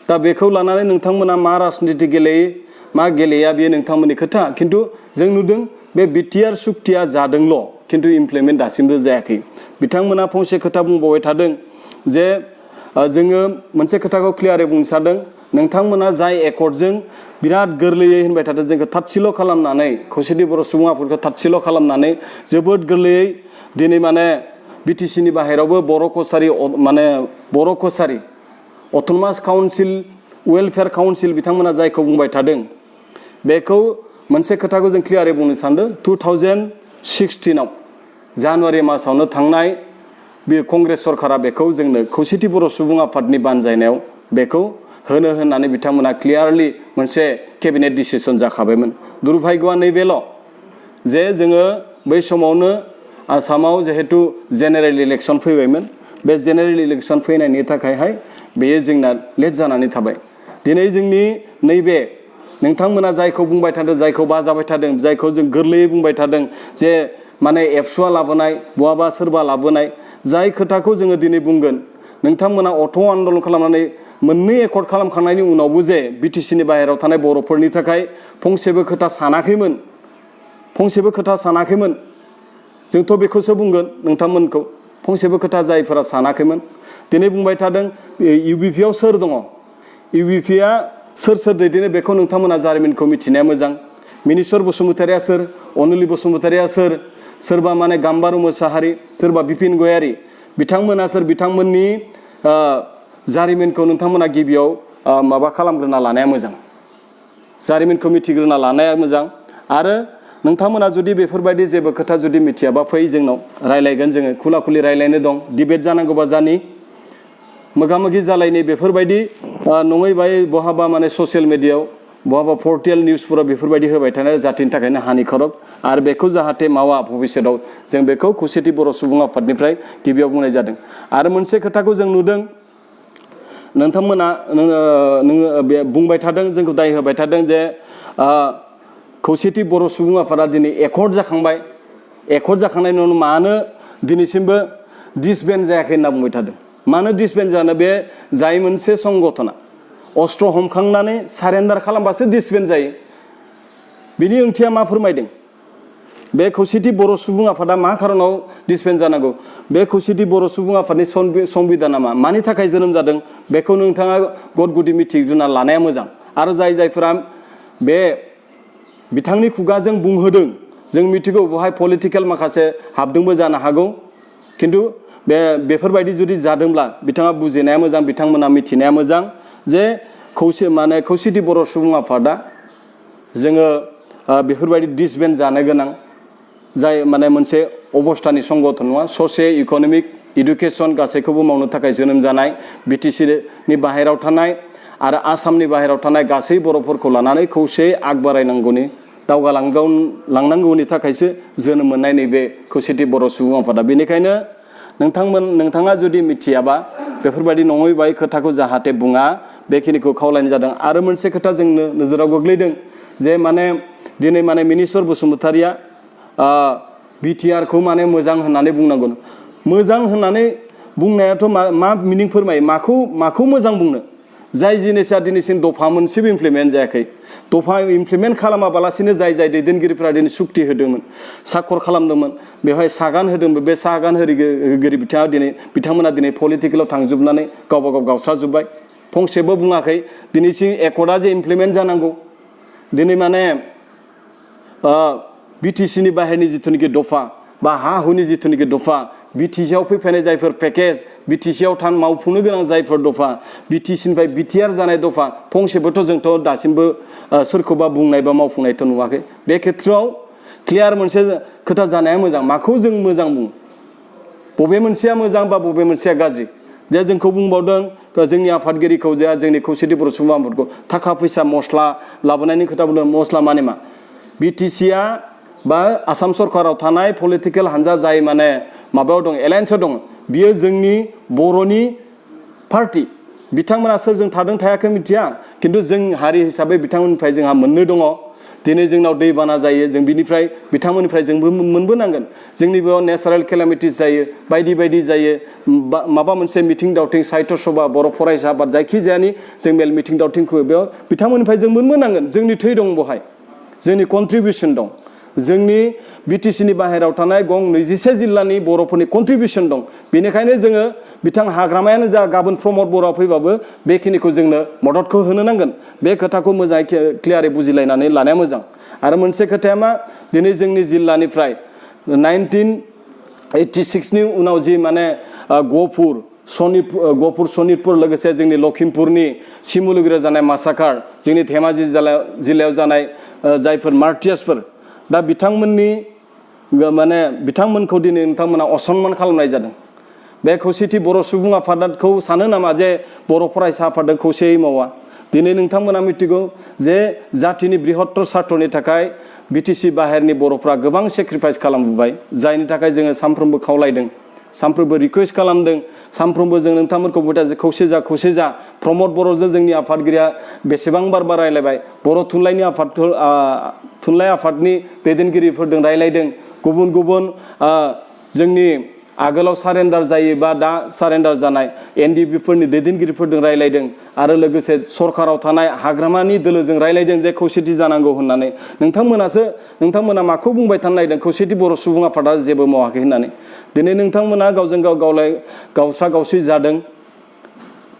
B: दा बेखौ लानानै नोंथांमोना मा राजनिति गेलेयो मा गेलेया बेयो नोंथांमोननि खोथा खिन्थु जों नुदों बे बिटिआर सुक्तिया जादोंल' खिन्थु इमप्लिमेन्ट दासिमबो जायाखै बिथांमोना फंसे खोथा बुंबावबाय थादों जे जोङो मोनसे खोथाखौ क्लियारै बुंनो सानदों नोंथांमोना जाय एकर्डजों बिराद गोरलैयै होनबाय थादों जोंखौ थादसिल' खालामनानै खौसेथि बर' सुबुं आफादखौ थादसिल' खालामनानै जोबोद गोरलैयै दिनै माने बिटिसिनि बाहेरावबो बर' कसारि अट'नमास काउन्सिल वेलफेयार काउन्सिल बिथांमोना जायखौ बुंबाय थादों बेखौ मोनसे खोथाखौ जों क्लियारै बुंनो सानदों 2016 जानुवारि मासावनो थांनाय बे कंग्रेस सरकारा बेखौ जोंनो खौसेथि बर' सुबुं आफादनि बानजायनायाव बेखौ होनो होननानै बिथांमोना क्लियारलि मोनसे केबिनेट डिसिसन जाखाबायमोन दुर्भाग्यआ नैबेल' जे जोङो बै समावनो आसामाव जिहेतु जेनेरेल इलेक्सन फैबायमोन बे जेनेरेल इलेक्सन फैनायनि थाखायहाय बेयो जोंना लेट जानानै थाबाय दिनै जोंनि नैबे नोंथांमोना जायखौ बुंबाय थादों जायखौ बाजाबाय थादों जायखौ जों गोरलैयै बुंबाय थादों जे माने एबसुआ लाबोनाय बहाबा सोरबा लाबोनाय जाय खोथाखौ जोङो दिनै बुंगोन नोंथांमोना अट' आन्दलन खालामनानै मोननै एकर्ड खालामखांनायनि उनावबो जे बिटिसिनि बाहेरायाव थानाय बर'फोरनि थाखाय फंसेबो खोथा सानाखैमोन जोंथ' बेखौसो बुंगोन नोंथांमोनखौ फंसेबो खोथा जायफोरा सानाखैमोन दिनै बुंबाय थादों इउबिपिआव सोर दङ इउबिपिआ सोर दैदेनो बेखौ नोंथांमोना जारिमिनखौ मिथिनाया मोजां मिनिस्वर बसुमतारिया सोर अनिल बसुमतारिया सोरबा माने गाम्बारु मोसाहारि सोरबा बिपिन गयारि बिथांमोना सोर बिथांमोननि जारिमिनखौ नोंथांमोना गिबियाव माबा खालामग्रोना लानाया मोजां जारिमिनखौ मिथिग्रोना लानाया मोजां आरो नोंथांमोना जुदि बेफोरबायदि जेबो खोथा जुदि मिथियाबा फै जोंनाव रायलायगोन जोङो खुला खुलि रायलायनो दं डिबेट जानांगौबा जानि मोगा-मोगि जालायनि बेफोरबायदि नङै बायै बहाबा माने ससियेल मिडियायाव बहाबा पर्टेल निउसफोराव बेफोरबायदि होबाय थानाय जातिनि थाखायनो हानिकारक आरो बेखौ जाहाथे मावा भबिष्यतआव जों बेखौ खौसेथि बर' सुबुं आफादनिफ्राय गिबियाव बुंनाय जादों आरो मोनसे खोथाखौ जों नुदों नोंथांमोना नोङो बुंबाय थादों जोंखौ दाय होबाय थादों जे खौसेथि बर' सुबुं आफादा दिनै एकर्ड जाखांनायनि उनाव मानो दिनैसिमबो डिसबेन्ड जायाखै होनना बुंबाय थादों मानो डिसबेन्ड जानो बे जाय मोनसे संगठना अस्त्र हमखांनानै सारेन्डार खालामबासो डिसबेन्ड जायो बिनि ओंथिया मा फोरमायदों बे खौसेथि बर' सुबुं आफादा मा खारनाव डिसबेन्ड जानांगौ बे खौसेथि बर' सुबुं आफादनि संबिधाना मानि थाखाय जोनोम जादों बेखौ नोंथाङा गद गुदि मिथिग्रोना लानाया मोजां आरो जायफोरा बे बिथांनि खुगाजों बुंहोदों जों मिथिगौ बेवहाय पलिटिकेल माखासे हाबदोंबो जानो हागौ खिन्थु बेफोरबायदि जुदि जादोंब्ला बिथाङा बुजिनाया मोजां बिथांमोना मिथिनाया मोजां जे खौसेथि बर' सुबुं आफादा जोङो बेफोरबायदि डिसबेन्ड जानो गोनां जाय माने मोनसे अबस्थानि संगठन नङा ससिय' इक'नमिक इडुकेसन गासैखौबो मावनो थाखाय जोनोम जानाय बिटिसिनि बाहेरायाव थानाय आरो आसामनि बाहेरायाव थानाय गासै बर'फोरखौ लानानै खौसेयै आग बारायनांगौनि दावगालांनांगौनि थाखायसो जोनोम मोननाय नैबे खौसेथि बर' सुबुं आफादा बेनिखायनो नोंथाङा जुदि मिथियाबा बेफोरबायदि नङै बाय खोथाखौ जाहाथे बुङा बेखिनिखौ खावलायनाय जादों आरो मोनसे खोथा जोंनो नोजोराव गोग्लैदों जे माने दिनै माने मिनिस्वर बसुमतारिया बिटिआरखौ माने मोजां होननानै बुंनांगौ मोजां होननानै बुंनायाथ' मा मिनिं फोरमायो माखौ मोजां बुंनो जाय जिनिसा दिनैसिम दफा मोनसेबो इमप्लिमेन्ट जायाखै दफा इमप्लिमेन्ट खालामाबालासिनो जाय दैदेनगिरिफ्रा दिनै सुक्ति होदोंमोन साखर खालामदोंमोन बेवहाय सागान होदोंमोन बे सागान होगिरि बिथांमोना दिनै पलिटिकेलाव थांजोबनानै गावबा गाव गावस्राजोब्बाय फंसेबो बुङाखै दिनैसिम एकर्डआ जे इमप्लिमेन्ट जानांगौ दिनै माने बिटिसिनि बाहेरनि जिथुनिखि दफा बा हा हुनि जिथुनिखि दफा बिटिसिआव फैफानाय जायफोर पेकेज बिटिसिआव मावफुंनो गोनां जायफोर दफा बिटिसिनिफ्राय बिटिआर जानाय दफा फंसेबोथ' जोंथ' दासिमबो सोरखौबा बुंनाय बा मावफुंनायथ' नुवाखै बे खेत्रआव क्लियार मोनसे खोथा जानाया मोजां माखौ जों मोजां बुङो बबे मोनसेया मोजां बा बबे मोनसेया गाज्रि जे जोंखौ बुंबावदों जोंनि आफादगिरिखौ जे जोंनि खौसेथि बर' सुबुं आफादखौ थाखा फैसा मस्ला लाबोनायनि खोथा बुंदों। मस्ला माने मा? बिटिसिआ बा आसाम सरकाराव थानाय पलिटिकेल हान्जा जाय माने माबायाव दं, एलायन्सआव दं, बियो जोंनि बर'नि पार्टी। बिथांमोना सोरजों थादों थायाखै मिथिया, खिन्थु जों हारि हिसाबै बिथांमोननिफ्राय जोंहा मोननो दङ। दिनै जोंनाव दैबाना जायो, जों बिनिफ्राय बिथांमोननिफ्राय जोंबो मोनबोनांगोन। जोंनि बेयाव नेचारेल केलामिटिस जायो, बायदि बायदि जायो, माबा मोनसे मिथिं दावथिं साहित्य सभा, बर' फरायसा आफाद जायखिजायानि जों मेल मिथिं दावथिंखौ बेयाव बिथांमोननिफ्राय जों मोनबोनांगोन। जोंनि थै दं बहाय, जोंनि कन्ट्रिबिउसन दं। जोंनि बिटिसिनि बाहेरायाव थानाय गं 27 जिल्लानि बर'फोरनि कन्ट्रिबिउसन दं। बेनिखायनो जोङो बिथां हाग्रामायानो जा गाबोन प्रमद बर'आ फैबाबो बेखिनिखौ जोंनो मददखौ होनो नांगोन। बे खोथाखौ मोजाङै क्लियारै बुजिलायनानै लानाया मोजां। आरो मोनसे खोथाया मा, दिनै जोंनि जिल्लानिफ्राय 1986नि उनाव जि माने गहपुर सनितपुर लोगोसे जोंनि लखिमपुरनि सिमुलुगुरियाव जानाय मासाकार, जोंनि धेमाजि जिल्लायाव जानाय जायफोर मार्टियार्सफोर, दा बिथांमोनखौ दिनै नोंथांमोना असनमान खालामनाय जादों। बे खौसेथि बर' सुबुं आफादखौ सानो नामा जे बर' फरायसा आफादजों खौसेयै मावा? दिनै नोंथांमोना मिथिगौ जे जातिनि बृहत्तर सार्थनि थाखाय बिटिसि बाहेरनि बर'फ्रा गोबां सेक्रिफाइस खालामबोबाय, जायनि थाखाय जोङो सानफ्रोमबो खावलायदों, सानफ्रोमबो रिकुवेस्ट खालामदों, सानफ्रोमबो जों नोंथांमोनखौ बुंदों खौसे जा खौसे जा। प्रमद बर'जों जोंनि आफादगिरिया बेसेबांबार रायलायबाय, बर' थुनलाइ आफादनि दैदेनगिरिफोरजों रायलायदों, गुबुन गुबुन जोंनि आगोलाव सारेन्डार जायो बा दा सारेन्डार जानाय एनडिपिफोरनि दैदेनगिरिफोरजों रायलायदों, आरो लोगोसे सरकाराव थानाय हाग्रामानि दोलोजों रायलायदों जे खौसेथि जानांगौ होननानै। नोंथांमोना माखौ बुंबाय थानो नागिरदों? खौसेथि बर' सुबुं आफादा जेबो मावाखै होननानै। दिनै नोंथांमोना गावजों गाव गावस्रा गावस्रि जादों।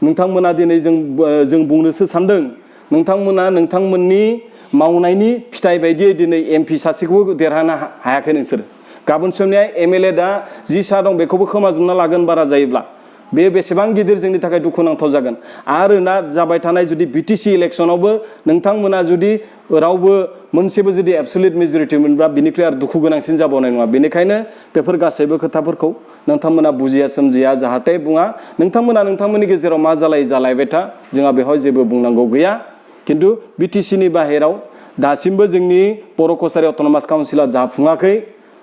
B: नोंथांमोना दिनै जों बुंनोसो सानदों, नोंथांमोना नोंथांमोननि मावनायनि फिथाइ बायदियै दिनै एमपि सासेखौबो देरहानो हायाखै नोंसोर। गाबोन समनिया एमएलए दा जि सा दं बेखौबो खोमाजोबना लागोन बारा जायोब्ला। बे बेसेबां गिदिर जोंनि थाखाय दुखुनांथाव जागोन। आरो ना जाबाय थानाय जुदि बिटिसि इलेक्सनावबो नोंथांमोना जुदि रावबो मोनसेबो जुदि एबसुलिट मेजरिटि मोनब्ला बिनिफ्राय आरो दुखु गोनांसिन जाबावनाय नङा। बेनिखायनो बेफोर गासैबो खोथाफोरखौ नोंथांमोना बुजिया सोमजिया जाहाथे बुङा। नोंथांमोना नोंथांमोननि गेजेराव मा जालायबाय था, जोंहा बेवहाय जेबो बुंनांगौ गैया। खिन्थु बिटिसिनि बाहेराव दासिमबो जोंनि बर' कसारि अट'नमास काउन्सिला जाफुङाखै।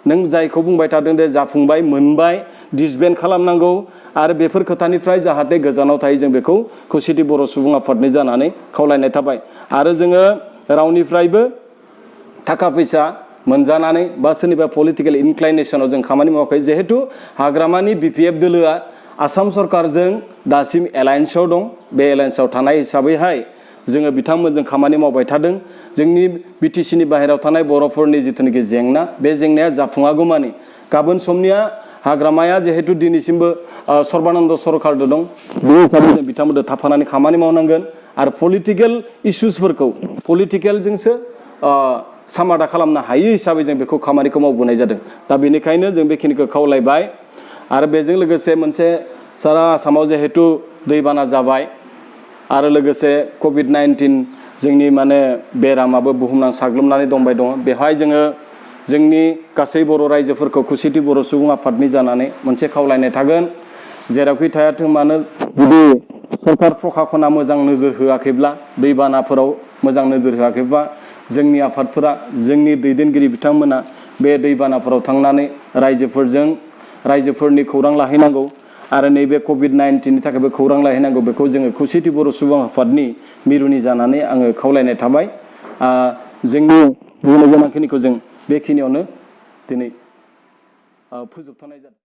B: नों जायखौ बुंबाय थादों दे जाफुंबाय, मोनबाय, डिसबेन्ड खालामनांगौ, आरो बेफोर खोथानिफ्राय जाहाथे गोजानाव थायो, जों बेखौ खौसेथि बर' सुबुं आफादनि जानानै खावलायनाय थाबाय। आरो जोङो रावनिफ्रायबो थाखा फैसा मोनजानानै बा सोरनिबा पलिटिकेल इनक्लाइनेसनाव जों खामानि मावाखै। जिहेतु हाग्रामानि बिपिएफ दोलोआ आसाम सरकारजों दासिम एलायन्सआव दं। बे एलायन्सआव थानाय हिसाबैहाय जोङो बिथांमोनजों खामानि मावबाय थादों। जोंनि बिटिसिनि बाहेरायाव थानाय बर'फोरनि जिथुनाखि जेंना, बे जेंनाया जाफुङागौमानि गाबोन समनिया हाग्रामाया जिहेतु दिनैसिमबो सर्बानन्द सरकारजों दं, बे हिसाबै जों बिथांमोनजों थाफानानै खामानि मावनांगोन। आरो पलिटिकेल इस्युसफोरखौ पलिटिकेलजोंसो सामादा खालामनो हायो हिसाबै जों बेखौ खामानिखौ मावबोनाय जादों। दा बेनिखायनो जों बेखिनिखौ खावलायबाय। आरो बेजों लोगोसे मोनसे सारा आसामाव जिहेतु दैबाना जाबाय, आरो लोगोसे कभिड-19 जोंनि माने बेरामाबो बुहुमनां साग्लोबनानै दंबाय दङ। बेवहाय जोङो जोंनि गासै बर' रायजोफोरखौ खौसेथि बर' सुबुं आफादनि जानानै मोनसे खावलायनाय थागोन। जेरावखि थायाथों मानो, जुदि सरकार प्रखाखना मोजां नोजोर होआखैब्ला, दैबानाफोराव मोजां नोजोर होआखैब्ला, जोंनि आफादफोरा, जोंनि दैदेनगिरि बिथांमोना बे दैबानाफोराव थांनानै रायजोफोरनि खौरां लाहैनांगौ। आरो नैबे कभिड-19नि थाखायबो खौरां लाहैनांगौ। बेखौ जोङो खौसेथि बर' सुबुं आफादनि मिरुनि जानानै आङो खावलायनाय थाबाय। जोंनि बुंनो गोनांखिनिखौ जों बेखिनियावनो दिनै फोजोबथ'नाय जादों।